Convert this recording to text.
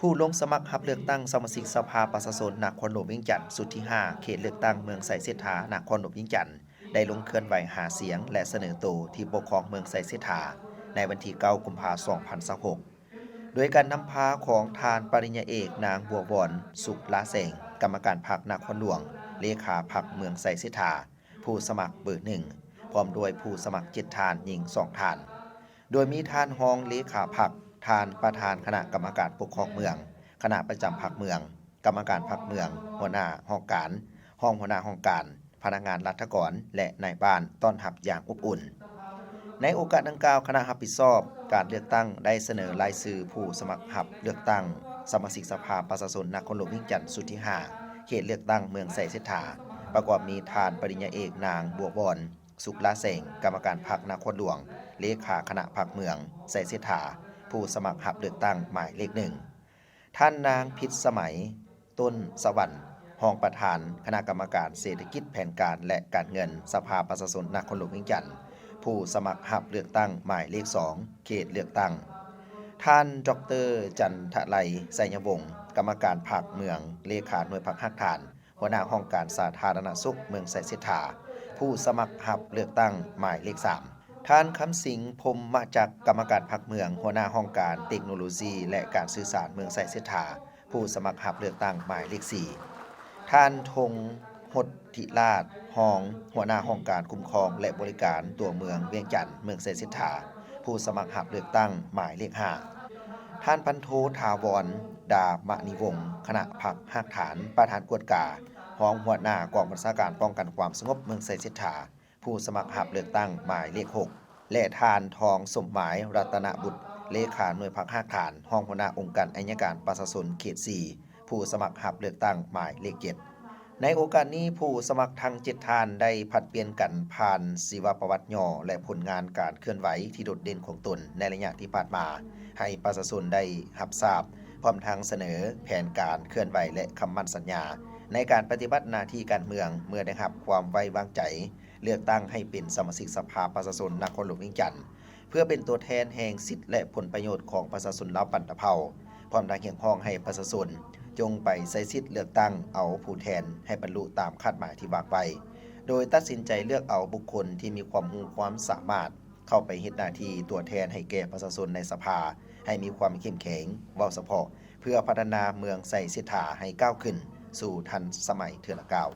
ຜູ້ລົງສະໝັກຮັບເລືອກຕັ້ງສະມາຊິກສະພາປະຊາຊົນນະຄອນຫຼວງວຽງຈັນ ຊຸດທີຫ້າ ເຂດເລືອກຕັ້ງເມືອງໄຊເສດຖາ ນະຄອນຫຼວງວຽງຈັນ ໄດ້ລົງເຄື່ອນໄຫວຫາສຽງ ແລະ ສະເໜີໂຕທີ່ປົກຄອງເມືອງໄຊເສດຖາ ໃນວັນທີເກົ້າ ກຸມພາ ສອງພັນຊາວຫົກ ໂດຍການນຳພາຂອງທ່ານປະລິນຍາເອກ ນາງ ບົວວອນ ສຸກລາແສງ ກຳມະການພັກນະຄອນຫຼວງ, ເລຂາພັກເມືອງໄຊເສດຖາ, ຜູ້ສະໝັກເບີໜຶ່ງ ພ້ອມດ້ວຍຜູ້ສະໝັກເຈັດທ່ານ, ຍິງສອງທ່ານ. ໂດຍມີທ່ານຮອງເລຂາພັກ, ທ່ານປະທານຄະນະກຳມະການປົກຄອງເມືອງ, ຄະນະປະຈຳພັກເມືອງ, ກຳມະການພັກເມືອງ, ຫົວໜ້າຫ້ອງການ, ຮອງຫົວໜ້າຫ້ອງການ, ພະນັກງານລັດຖະກອນ ແລະ ນາຍບ້ານຕ້ອນຮັບຢ່າງອົບອຸ່ນ. ໃນໂອກາດດັ່ງກ່າວ, ຄະນະຮັບຜິດຊອບການເລືອກຕັ້ງໄດ້ສະເໜີລາຍຊື່ຜູ້ສະໝັກຮັບເລືອກຕັ້ງສະມາຊິກສະພາປະຊາຊົນນະຄອນຫຼວງວຽງຈັນ ຊຸດທີຫ້າ ເຂດເລືອກຕັ້ງເມືອງໄຊເສດຖາ ປະກອບມີທ່ານປະລິນຍາເອກ ນາງ ບົວວອນ ສຸກລາແສງ ກຳມະການພັກນະຄອນຫຼວງ, ເລຂາຄະນະພັກເມືອງໄຊເສດຖາ, ຜູ້ສະໝັກຮັບເລືອກຕັ້ງໝາຍເລກໜຶ່ງ, ທ່ານນາງ ພິດສະໄໝ ຕົ້ນສະຫວັນ ຮອງປະທານຄະນະກຳມະການເສດຖະກິດ, ແຜນການ ແລະ ການເງິນ ສະພາປະຊາຊົນນະຄອນຫຼວງວຽງຈັນ ຜູ້ສະໝັກຮັບເລືອກຕັ້ງໝາຍເລກສອງ ເຂດເລືອກຕັ້ງ, ທ່ານ ດອກເຕີ ຈັນທະໄລ ໄຊຍະວົງ ກຳມະການພັກເມືອງ, ເລຂາໜ່ວຍພັກຮາກຖານ, ຫົວໜ້າຫ້ອງການສາທາລະນະສຸກເມືອງໄຊເສດຖາ, ຜູ້ສະໝັກຮັບເລືອກຕັ້ງໝາຍເລກສາມ, ທ່ານ ຄຳສິງ ພົມມະຈັກ ກຳມະການພັກເມືອງ, ຫົວໜ້າຫ້ອງການເຕັກໂນໂລຊີ ແລະ ການສື່ສານເມືອງໄຊເສດຖາ, ຜູ້ສະໝັກຮັບເລືອກຕັ້ງໝາຍເລກສີ່, ທ່ານ ທົງ ຫົດທິລາດ ຮອງຫົວໜ້າຫ້ອງການຄຸ້ມຄອງ ແລະ ບໍລິການຕົວເມືອງວຽງຈັນ ເມືອງໄຊເສດຖາ, ຜູ້ສະໝັກຮັບເລືອກຕັ້ງໝາຍເລກຫ້າ, ທ່ານ ພັນໂທ ຖາວອນ ດາມະນີວົງ ຄະນະພັກຮາກຖານ, ປະທານກວດກາ, ຮອງຫົວໜ້າກອງບັນຊາການປ້ອງກັນຄວາມສະຫງົບເມືອງໄຊເສດຖາ, ຜູ້ສະໝັກຮັບເລືອກຕັ້ງໝາຍເລກຫົກ ແລະ ທ່ານ ທອງ ສົມໝາຍ ລັດຕະນະບຸດ ເລຂາໜ່ວຍພັກຮາກຖານ, ຮອງຫົວໜ້າອົງການໄອຍະການປະຊາຊົນເຂດສີ່ ຜູ້ສະໝັກຮັບເລືອກຕັ້ງໝາຍເລກເຈັດ. ໃນໂອກາດນີ້, ຜູ້ສະໝັກທັງເຈັດທ່ານໄດ້ຜັດປ່ຽນກັນຜ່ານຊີວະປະຫວັດຫຍໍ້ ແລະ ຜົນງານການເຄື່ອນໄຫວທີ່ໂດດເດັ່ນຂອງຕົນໃນໄລຍະທີ່ຜ່ານມາ ໃຫ້ປະຊາຊົນໄດ້ຮັບຊາບ, ພ້ອມທັງສະເໜີແຜນການເຄື່ອນໄຫວ ແລະ ຄຳໝັ້ນສັນຍາໃນການປະຕິບັດໜ້າທີ່ການເມືອງ ເມື່ອໄດ້ຮັບຄວາມໄວ້ວາງໃຈ ເລືອກຕັ້ງໃຫ້ເປັນສະມາຊິກສະພາປະຊາຊົນນະຄອນຫຼວງວຽງຈັນ ເພື່ອເປັນຕົວແທນແຫ່ງສິດ ແລະ ຜົນປະໂຫຍດຂອງປະຊາຊົນລາວປັນຕະເຜົ່າ, ພ້ອມທັງຮຽກຮ້ອງໃຫ້ປະຊາຊົນຈົ່ງໄປໃຊ້ສິດເລືອກຕັ້ງເອົາຜູ້ແທນໃຫ້ບັນລຸຕາມຄາດໝາຍທີ່ວາງໄວ້, ໂດຍຕັດສິນໃຈເລືອກເອົາບຸກຄົນທີ່ມີຄວາມຮູ້ຄວາມສາມາດເຂົ້າໄປເຮັດໜ້າທີ່ຕົວແທນໃຫ້ແກ່ປະຊາຊົນໃນສະພາ ໃຫ້ມີຄວາມເຂັ້ມແຂງ, ເວົ້າສະເພາະ ເພື່ອພັດທະນາເມືອງໄຊເສດຖາໃຫ້ກ້າວຂຶ້ນສູ່ທັນສະໄໝເທື່ອລະກ້າວ.